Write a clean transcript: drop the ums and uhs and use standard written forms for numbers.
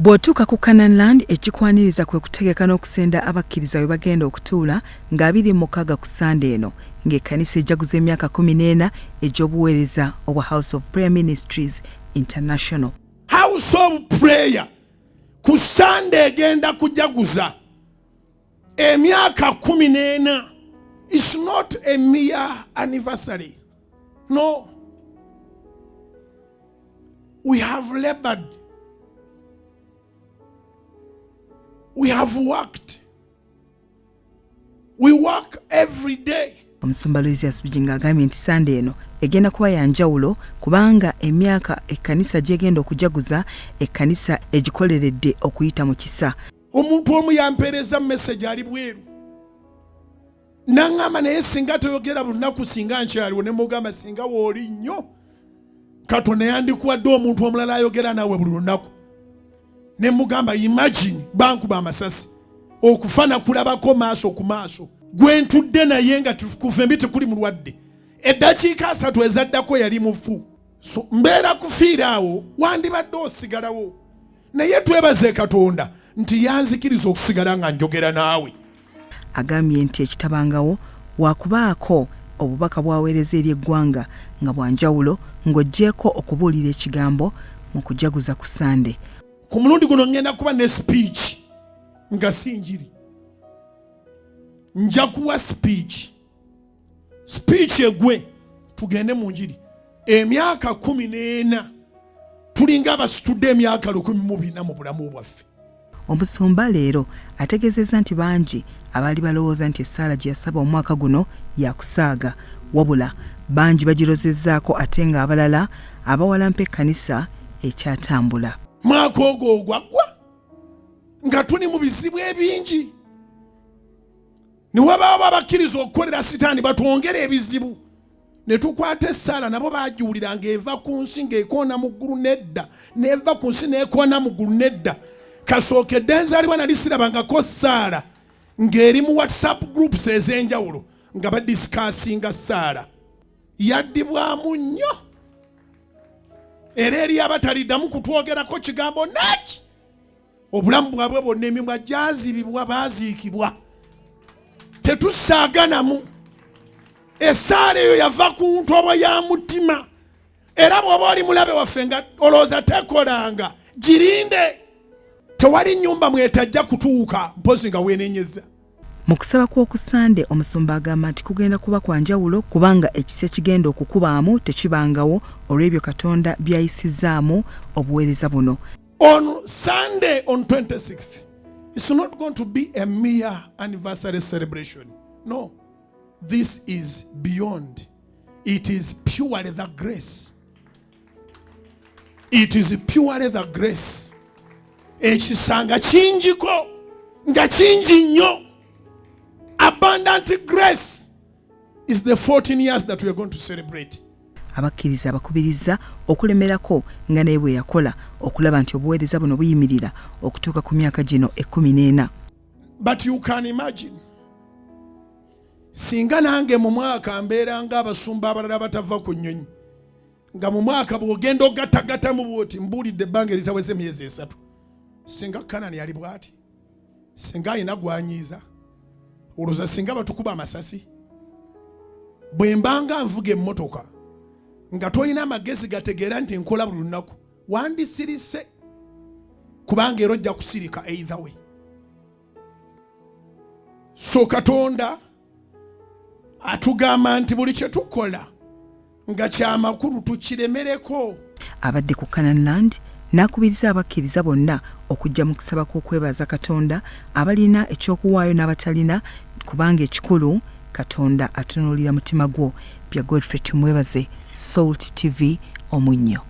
Bw'otuuka ku Canaan Land ekikwaniriza kwe kutegeka n'okusenda abakkiriza we bagenda okutuula nga 26 ku Ssande eno ng'ekkanisa ejaguza emyaka 14 egy'obuweereza obwa House of Prayer Ministries International. House of Prayer ku Ssande egenda kujaguza emyaka 14. It's not a mere anniversary. No. We have labored. We have worked. We work every day. Omusumba Aloysius Bugingo agambye nti Ssande eno egenda kuba ya njawulo kubanga emyaka ekkanisa gy'egenda okujaguza ekkanisa egikoleredde okuyita mu kisa. Omuntu omu yampeereza message ali bweru n'aŋŋamba, naye singa toyogera lunaku singa nkyaliwo. Ne mugamba, singa wooli nnyo, Katonda yandikuwadde omuntu omulala ayogera naawe buli lunaku. Ne mugamba, imagine bankuba amasasi okufa nakulabako maaso ku maaso, gwe ntudde naye nga kuva embi tekuli mulwadde, eddakiika 30 ezaddako yali mufu. So mbeera kufiira awo, wandibadde osigalawo, naye twebaze Katonda nti yanzikiriza okusigala nga njogera naawe. Agambye nti ekitabangawo wakubaako obubaka bw'aweereza eri eggwanga nga bwa njawulo ng'oggyeeko okubuulira ekigambo mu kujaguza ku Ssande. Ku mulundi guno ngenda kuba ne speech nga si njiri, nja kuwa speech egwe tugende mu njiri. Emyaka 14 tulinga abasitudde emyaka 1400 mu bulamu bwaffe. Omusumba leero ategeezezza nti bangi abaali balowooza nti essaala gye yasaba omwaka guno yakusaaga, wabula bangi bagirozezzaako ate ng'abalala abawalampa ekkanisa ekyatambula. Mwaka ogwo ogwaggwa nga tuli mu bizibu ebingi, ne wabaawo abakkiriza okukolera Sitaani batwongere ebizibu, ne tukwata essaala nabo bagiwulira ng'eva ku nsi ng'ekoona mu ggulu nedda, n'eva ku nsi n'ekoona mu ggulu nedda. Kasookedde nzaalibwa nali sirabangako ssaala ng'eri mu WhatsApp groups ez'enjawulo nga badiscussinga ssaala. Yaddibwamu nnyo era eri abataliddamu kutwogerako kigambo naki obulamu bwabwe bwonna, emimwa gyazibibwa, baaziikibwa, tetusaaganamu. Essaala eyo yava ku ntobo ya mutima, era bw'oba oli mulabe waffe nga olowooza tekolanga, girinde. Tewali nnyumba mwetajja kutuuka mpozi nga weenenyeza. Mu kusaba kw'oku Ssande, omusumba agamba nti kugenda kuba kwa njawulo kubanga ekisa ekigenda okukubaamu tekibangawo olw'ebyo Katonda by'ayisizzaamu obuweereza buno. On Sunday, on 26th, it's not going to be a mere anniversary celebration. No, this is beyond. It is purely the grace. It is purely the grace. Ekisa nga kingiko nga kingi nnyo. Abundant grace is the 14 years that we are going to celebrate. Abakkiriza abakubiriza okulemerako nga naye bwe yakola okulaba nti obuweereza buno buyimirira okutuuka ku myaka gino 14. But you can imagine, singa nange mu mwaka mbeera ng'abasumba abalala batava ku nnyonyi, nga mu mwaka bw'ogenda ogattagattamu bw'oti mbuulidde ebbanga eritaweze emyezi 3, singa Kanani yali bw'ati, singa alina gwanyiiza, olowooza singa batukuba amasasi? Bwe mbanga nvuga emmotoka nga tolina amagezi gategeera nti nkola buli lunaku, wandisirise kubanga era ojja kusirika either way. So Katonda atugamba nti buli kye tukola nga kyamakulu tukiremereko. Abadde ku Canaan Land n'akubiriza abakkiriza bonna okujja mu kusaba kw'okwebaza Katonda, abalina ekyokuwaayo n'abatalina, kubanga ekikulu Katonda atunuulira mutima gwo. Bya Godfrey Tumwebaze, Salt TV, Omunnyo.